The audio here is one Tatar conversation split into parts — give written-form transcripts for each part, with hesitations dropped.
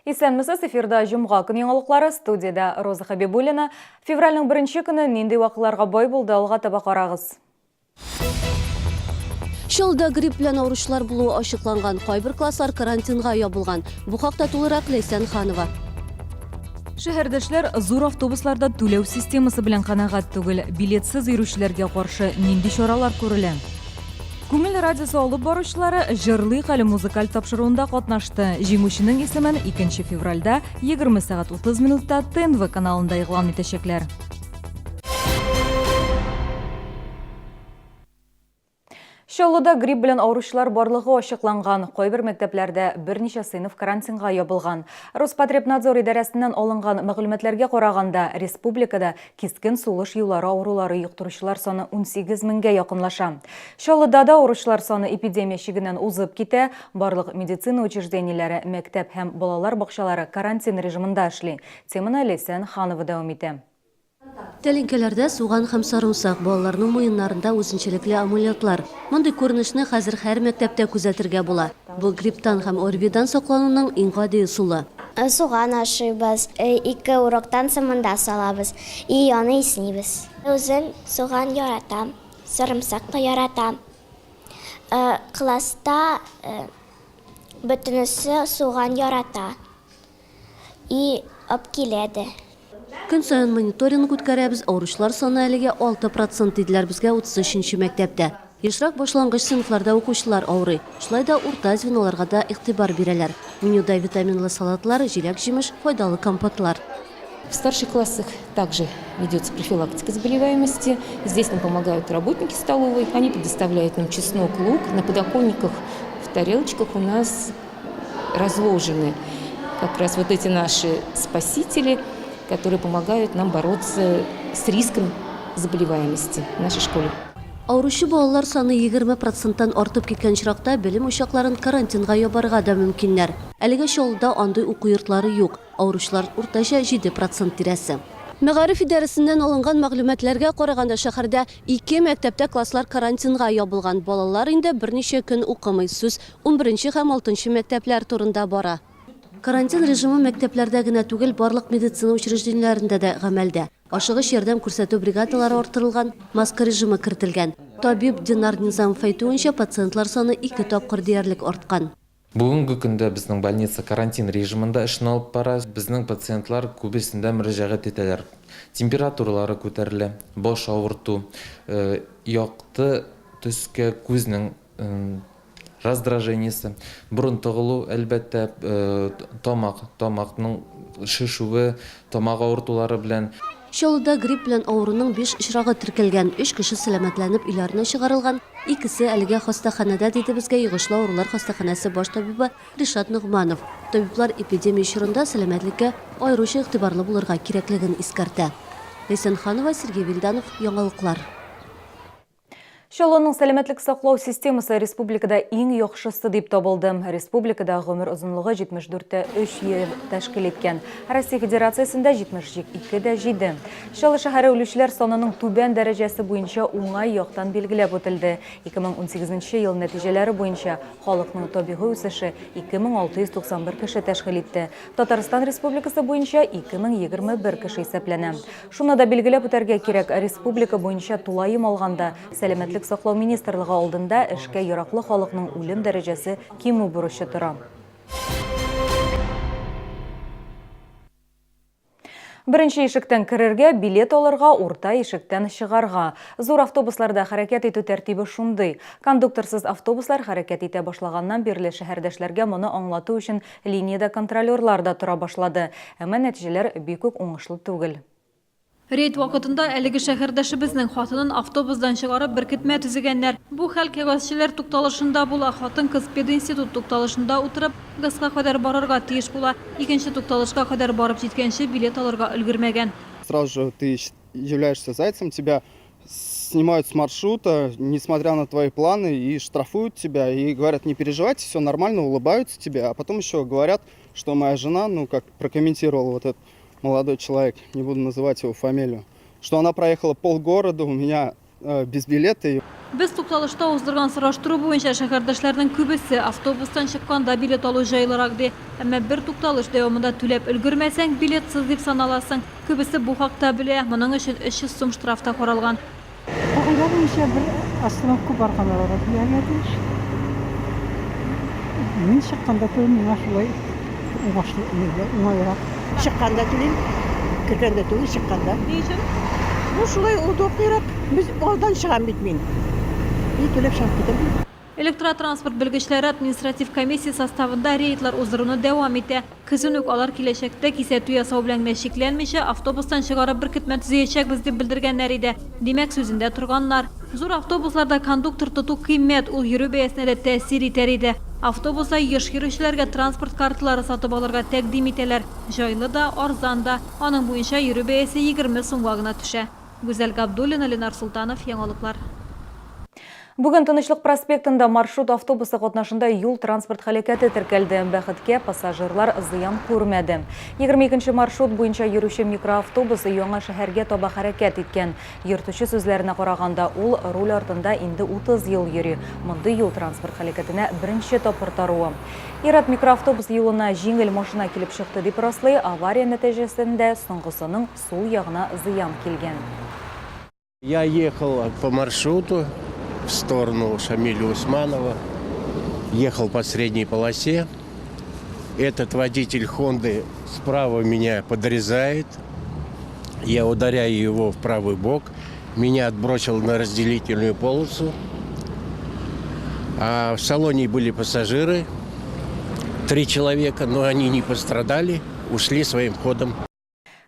Исәнмесез, эфирда җомга көн яңалыклары, студиядә Роза Хәбибуллина. Февральнең беренче көне нинди вакыйларга бай булды, алга таба карагыз. Чаллыда грипп белән авыручылар булуы ачыкланган. Кайбер класслар карантинга ябылган. Бу хакта тулырак Ләйсән Ханова. Шәһәрдәшләр зур автобусларда түләү системасы белән канәгать түгел. Билетсыз йөрүчеләргә каршы нинди чаралар күрелә? Күңел радиосы алып баручылары Җырлыйк әле музыкаль тапшыруында катнашты. Җиңүченең исемен 2 февральдә 20 сәгать 30 минутта ТНВ каналында игълан итәчәкләр. Чаллыда грипп белән авыручылар барлыгы ачыкланган. Кайбер мәктәпләрдә берничә сыйныф карантинга ябылган. Роспотребнадзор идарәсеннән алынган мәгълүматларга караганда, республикада кискен сулыш юллары авырулары йоктыручылар саны 18 меңгә якынлаша. Чаллыда да авыручылар саны эпидемия чигеннән узып китә. Барлык медицина учреждениеләре, мәктәп һәм балалар бакчалары карантин режимында эшли. Теманы Ләйсән Ханова дәвам итә. Тәлинкәләрдә суган һәм сарымсак, балаларның муеннарында үзенчәлекле амулетлар. Мондый күренешне хәзер һәр мәктәптә күзәтергә була. Бу грипптан һәм ОРВИдан саклануның иң гади ысулы. Суган ашыйбыз, ике уроктан соң монда салабыз и аны иснибез. Үзем суган яратам, сарымсак та яратам. Класста бөтенесе суган ярата. И ап килә дә. Көн саен мониторинг үткәрәбез, авыручылар саны әлегә 6 процент, диделәр безгә 33 нче мәктәптә. Ешрак башлангыч сыйныфларда укучылар авырый. Шулай да урта звеноларга да игътибар бирәләр. Менюда витаминлы салатлар, җиләк-җимеш, файдалы компотлар. В старших классах также ведется профилактика заболеваемости. Здесь нам помогают работники столовой. Они предоставляют нам чеснок, лук. На подоконниках, в тарелочках у нас разложены как раз вот эти наши спасители, которые помогают нам бороться с риском заболеваемости в нашей школе. Авыручы балалар саны 20 проценттан артып киткән очракта белем учакларын карантинга ябарга да мөмкиннәр. Әлегә Чаллыда андый уку йортлары юк. Авыручылар уртача 7 процент тирәсе. Мәгариф идарәсеннән алынган мәгълүматларга караганда, шәһәрдә ике мәктәптә класслар карантинга ябылган. Балалар инде берничә көн укымый. Сүз унберенче һәм алтынчы мәктәпләр турында бара. Карантин режимы мәктәпләрдә генә түгел, барлык медицина учреждениеләрендә дә гамәлдә. Ашыгыч ярдәм күрсәтү бригадалары арттырылган, маска режимы кертелгән. Табиб Динар Низамов әйтүенчә, пациентлар саны ике тапкыр диярлек арткан. Бүгенге көндә безнең больница карантин режимында эшен алып бара. Безнең пациентлар күбесендә мөрәҗәгать итәләр. Температуралары күтәрелә, баш авырту, якты төскә күзнең раздражениесе, борын тыгылу, әлбәттә, тамак, тамакның шешүе, тамак авыртулары белән. Чаллыда грипп белән авыруның биш очрагы теркәлгән. Өч кеше сәламәтләнеп өйләренә чыгарылган, икесе әлегә хастаханәдә, диде безгә йогышлы авырулар хастаханәсе баш табибы Ришат Ногманов. Табиблар эпидемия чорында сәламәтлеккә аеруча игътибарлы булырга кирәклеген искәртә. Ләйсән Ханова, Сергей Вильданов, Яңалыклар. Чаллының сәламәтлек саклау системасы республикада иң яхшысы дип табылды. Республикада гомер озынлыгы 74,3 ел тәшкил иткән. Россия Федерациясендә 72,7. Чаллы шәһәре үлүчеләр санының түбән дәрәҗәсе буенча уңай яктан билгеләп үтелде. 2018 ел нәтиҗәләре буенча халыкның табигый үсеше 2691 кеше тәшкил итте. Татарстан Республикасы буенча 2021 кеше исәпләнә. Шуны да билгеләп үтәргә кирәк, республика буенча тулаем алганда, Сәламәтлек саклау министрлыгы алдында эшкә яраклы халыкның үлем дәрәҗәсе кимү бурычы тора. Беренче ишектән керергә, билет алырга, урта ишектән чыгарга. Зур автобусларда хәрәкәт итү тәртибе шундый. Кондукторсыз автобуслар хәрәкәт итә башлаганнан бирле шәһәрдәшләргә моны аңлату өчен Линиядә контролерлар да тора башлады. Әмма нәтиҗәләр бик үк уңышлы түгел. Рейд вакытында әлеге шәһәрдәшебезнең хатынын автобусдан чыгарып беркетмә төзегәннәр. Бу хәл кәгазьчеләр тукталышында була. Хатын-кыз пединститут тукталышында утырып, ГЭСка кадәр барырга тиеш була. Икенче тукталышка кадәр барып җиткәнче билет алырга өлгермәгән. Сразу же ты являешься зайцем, тебя снимают с маршрута, несмотря на твои планы, и штрафуют тебя, и говорят, не переживайте, все нормально, улыбаются тебе, а потом еще говорят, что моя жена, ну, как прокомментировал вот этот молодой человек, не буду называть его фамилию, что она проехала полгорода у меня без билета. Без тукталышта уздырган сораштыру буенча шәһәрдәшләрнең күбесе, автобустан чыкканда билет алу җайлырак, ди. Әмма бер тукталыш дәвамында түләп өлгермәсәң, билетсыз дип саналасың. Күбесе бу хакта белә, моның өчен 300 сум штраф та каралган. Кагыйдә буенча бер остановка барган арада түләргә тиеш. Мин чыкканда түлим, миңа шулай уңашлы, уңайрак. Чыкканда түлим, кергәндә түгел, чыкканда. Ни өчен? Ну, шулай удобныйрак. Без алдан чыгам бит мин. И түләп чыгып китәм. Электротранспорт белгечләре административ комиссия составында рейдлар уздыруны дәвам итә. Көзен үк алар киләчәктә кисәтү ясау белән генә чикләнмичә, автобустан чыгарып беркетмә төзиячәкбез дип белдергәннәр иде. Димәк, сүзендә торганнар. Зур автобусларда кондуктор тоту кыйммәт, ул йөрү бәясенә дә тәэсир итәр иде. Автобуста еш йөрүчеләргә транспорт карталары сатып алырга тәкъдим итәләр. Җайлы да, арзан да. Аның буенча йөрү бәясе 20 сумга гына төшә. Гүзәл Габдуллина, Ленар Солтанов, Яңалыклар. Бүген Тынычлык проспектында маршрут автобусы катнашында юл-транспорт һәлакәте теркәлде. Бәхеткә, пассажирлар зыян күрмәде. 22 маршрут буенча йөрүче микроавтобус яңа шәһәргә таба хәрәкәт иткән. Йөртүче сүзләренә караганда, ул руль артында инде 30 ел йөри. Мондый юл-транспорт һәлакәтенә беренче тапкыр таруы. Ир-ат микроавтобус юлына җиңел машина килеп чыкты дип раслый, авария нәтиҗәсендә соңгысының сул ягына зыян килгән. Я ехал по маршруту в сторону Шамиля Усманова, ехал по средней полосе. Этот водитель Хонды справа меня подрезает. Я ударяю его в правый бок. Меня отбросил на разделительную полосу. А в салоне были пассажиры, три человека, но они не пострадали, ушли своим ходом.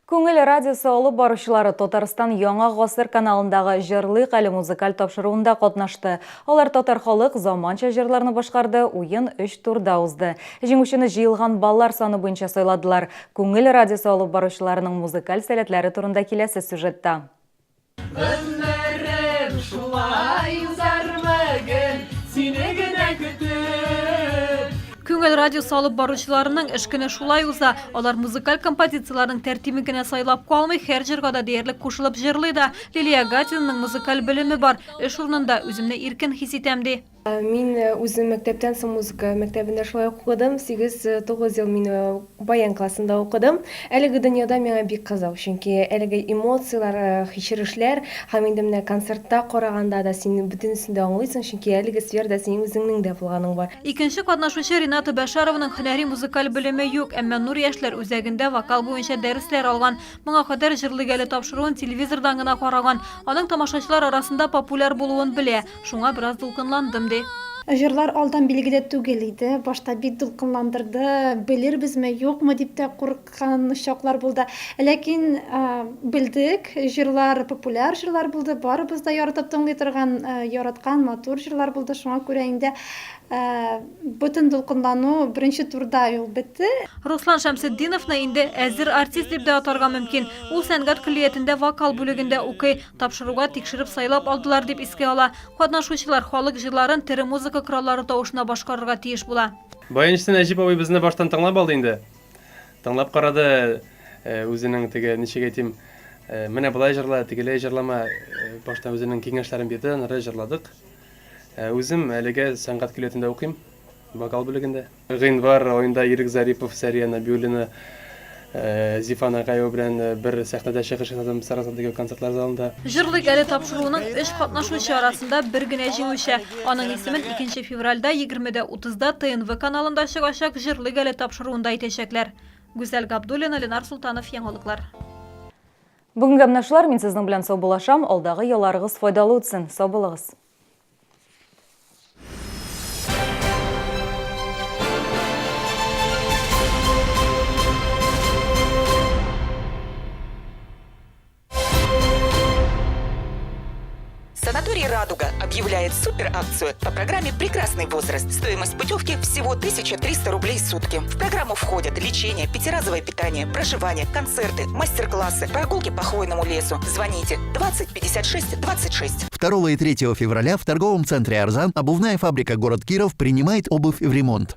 Күңел радиосы алып баручылары Татарстан Яңа гасыр каналындагы Җырлыйк әле музыкаль тапшыруында катнашты. Алар татар халык заманча җырларны башкарды, уен өч турда узды. Җиңүчене җыелган баллар саны буенча сайладылар. Күңел радиосы алып баручыларының музыкаль сәләтләре турында киләсе сюжетта. Гомерем шулай узармы гел, сине генә көтеп. Күңел радиосы алып баручыларының эш көне шулай уза. Алар музыкаль композицияләрнең тәртибен генә сайлап калмый, һәр җырга да диярлек кушылып җырлый да. Лилия Гатинаның музыкаль белеме бар. Эш урынында үземне иркен хис итәм, ди. Мин үзем мәктәптән соң музыка мәктәбендә шулай ук укыдым. Сигез-тугыз ел мин баян классында укыдым. Әлеге дөньяда миңа бик кызык, чөнки әлеге эмоцияләр, хичерешләр һәм инде менә концертта караганда да син бөтенесен дә аңлыйсың, чөнки әлеге сферада синең үзеңнең дә булганың бар. Икенче катнашучы Рената Бәшәрованың һөнәри музыкаль белеме юк, әмма Нур яшьләр үзәгендә вокал буенча дәресләр алган. Моңа кадәр Җырлыйк әле тапшыруын телевизордан гына караган. Аның тамашачылар арасында популяр булуын белә. Шуңа бераз дулкынландым, ди. Җырлар алдан билгеле түгел иде. Башта бик дулкынландырды, белербезме, юкмы дип тә курыккан чаклар булды. Ләкин белдек, җырлар популяр җырлар булды, барыбыз да яратып тыңлый торган, яраткан матур җырлар булды. Шуңа күрә инде бөтен дулкынлану беренче турда ук бетте. Руслан Шәмсетдиновны инде әзер артист дип дә атарга мөмкин. Ул сәнгать көллиятендә вокал бүлегендә укый. Тапшыруга тикшереп сайлап алдылар, дип искә ала. Катнашучылар халык җырларын тере музыка кораллары тавышына башкарырга тиеш була. Баянчысы Нәҗип абый безне баштан тыңлап алды инде. Тыңлап карады, үзенең теге, ничек әйтим, менә болай җырла, тегеләй җырлама, баштан үзенең киңәшләрен бирде, аннары җырладык. Үзем әлегә сәнгать көллиятендә укыйм, вокал бүлегендә. Гыйнвар аенда Ирек Зарипов, Сәрия Нәбиуллина, Зифа Нагаева белән бер сәхнәдә чыгыш ясадым Сарасатдагы концертлар залында. Җырлыйк әле тапшыруының өч катнашучы арасында бер генә җиңүче. Аның исемен икенче февральдә егерме дә утызда ТНВ каналында чыгачак Җырлыйк әле тапшыруында әйтәчәкләр. Гүзәл Габдуллина, Ленар Солтанов, Яңалыклар. Бүгенгә менә шулар, мин сезнең белән саубуллашам, алдагы ялларыгыз файдалы үтсен, сау булыгыз. Санаторий «Радуга» объявляет суперакцию по программе «Прекрасный возраст». Стоимость путевки всего 1300 рублей в сутки. В программу входят лечение, пятиразовое питание, проживание, концерты, мастер-классы, прогулки по хвойному лесу. Звоните 20 56 26. 2 и 3 февраля в торговом центре «Арзан» обувная фабрика «Город Киров» принимает обувь в ремонт.